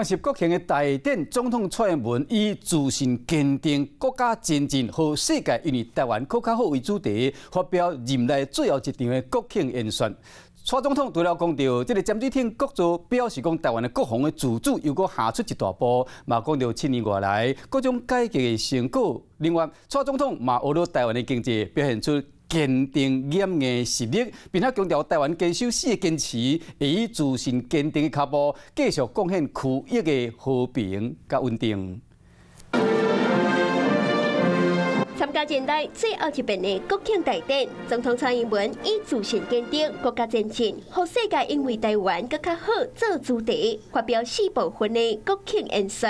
是國慶的大典，總統蔡英文以自信堅定國家前進，予世界因為台灣閣較好為主題，發表任內最後一場的國慶演說。蔡總統除了講著這个潛水艇國造，表示講台灣的國防的自主又閣行出一大步，嘛講著7年外來各種改革的成果。另外，蔡總統嘛呵咾台灣的經濟表現出堅定軟硬實力，並且強調台灣堅守四個堅持，會以自信堅定的跤步，繼續貢獻區域的和平佮穩定。參加任內最後一遍的國慶大典，總統蔡英文以自信堅定國家前進，予世界因為台灣閣較好做主題，發表四部分的國慶演說。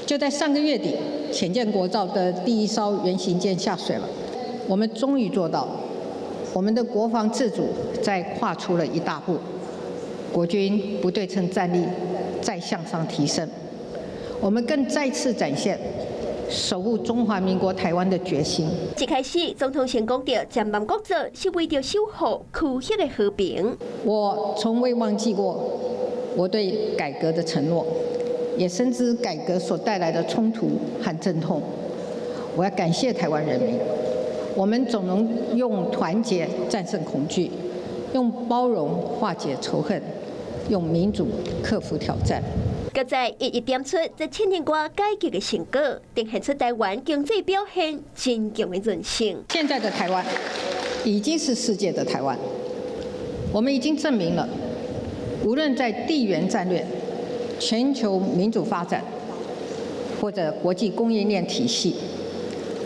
就在上個月底，潛艦國造的第一艘原型艦下水了。我們終於做到，我們的國防自主再跨出了一大步，國軍不對稱戰力再向上提升，我們更再次展現守護中華民國台灣的決心。一開始，總統先講著，潛艦國造是為著守護區域的和平。我從未忘記過我對改革的承諾，也深知改革所帶來的衝突和陣痛。我要感謝台灣人民。我們總能用團結戰勝恐懼，用包容化解仇恨，用民主克服挑戰。閣再一一點出這7年外改革的成果，呈現出台灣經濟表現真強的韌性。現在的台灣已經是世界的台灣，我們已經證明了，無論在地緣戰略、全球民主發展，或者國際供應鏈體系，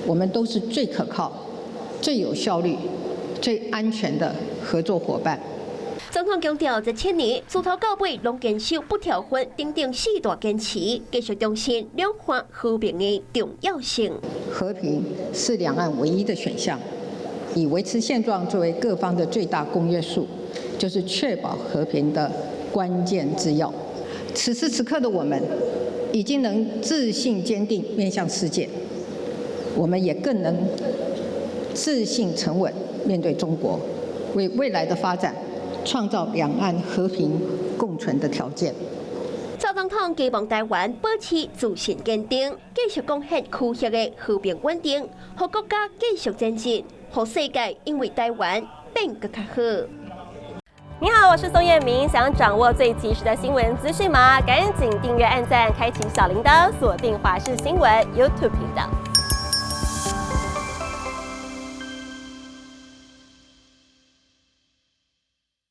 我們都是最可靠、最有效率、最安全的合作夥伴。總統強調，這7年自頭到尾攏堅守不條分等等四大堅持，繼續重申兩岸和平的重要性。和平是兩岸唯一的選項，以維持現狀作為各方的最大公約數，就是確保和平的關鍵之要。此時此刻的我們，已經能自信堅定面向世界，我們也更能自信沉穩面對中國，為未來的發展創造兩岸和平共存的條件。蔡總統期望台灣保持自信堅定，繼續貢獻區域的和平穩定，予國家繼續前進，予世界因為台灣變閣較好。你好，我是宋燕明，想掌握最及時的新聞資訊嗎？趕緊訂閱、按讚、開啟小鈴鐺，鎖定華視新聞 YouTube 頻道。